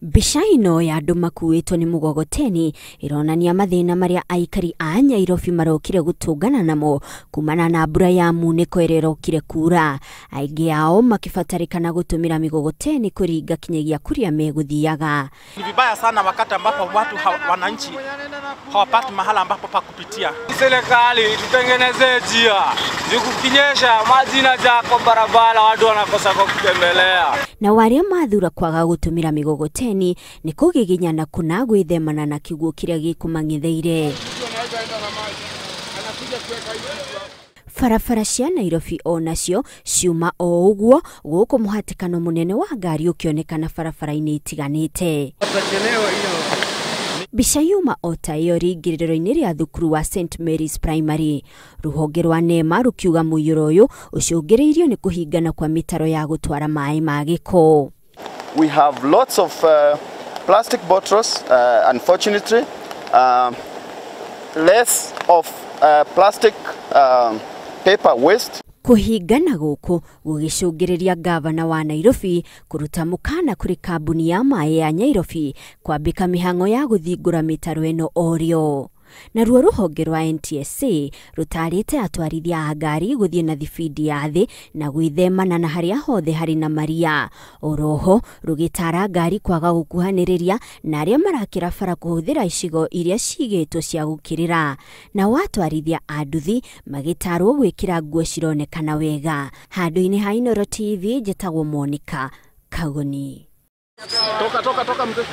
Mbica ĩno ya andũ makuĩtwo nĩ mũgogoteni ĩronania mathĩna marĩa aikari a Nyairobi marokire gũtũngana namo kumana na mbura ya munĩko ĩrĩa ĩrokire kura. Aingĩ ao makĩbatarĩkana gũtũmĩra mĩgogoteni kũringa kinyagia kũrĩa megũthiaga. Ni vibaya sana wakati ambapo watu wananchi hawapati mahala ambapo pa kupitia. Serikali itutengenezee njia, juu kukinyesha maji inajaa kwa barabara, watu wanakosa kwa kutembelea. Na arĩa mathura kwaga gũtũmĩra mĩgogoteni nĩ kũgiginyana kuna gwĩthemana na kĩguũ kĩrĩa gĩkũmang'etheire. Barabara cia Nairobi o nacio ciuma o ũguo, gũkũ mũhatĩkano mũnene wa ngari ũkĩonekana barabara-inĩ itiganĩte. Mbica yuma o ta ĩyo rĩingĩrĩro-inĩ rĩa thukuru wa St Mary's Primary. Rũhonge rwa NEMA rũkiuga mũiyũro ũyũ ũcũngĩrĩirio nĩ kũhingana kwa mĩtaro ya gũtwara maĩ ma gĩko. We have lots of plastic bottles, unfortunately, less of plastic paper waste. Kũhingana gũkũ gũgĩcũngĩrĩria gavana wa Nairobi kũruta mũkana kũrĩ kambuni ya maĩ ya Nairobi kwambĩka mĩhang'o ya gũthingũra mĩtaro ĩno orĩo. Naruo rũhonge rwa NTSA rũtarĩte atwarithia a ngari gũthiĩ na thibindi ya thĩ na gwĩthemana na harĩa hothe harĩ na maria. Oroho rũgĩtara ngari kwaga gũkuhanĩrĩria na arĩa marakĩra bara kũhũthĩra icigo iria cigĩtwo cia gũkĩrĩra. Nao atwarithia a nduthi magĩtarwo gwĩkĩra nguo cironekana wega. Handũ-inĩ ha Inooro TV njĩtagwo Monica Kagoni. Toka, toka, toka mzee.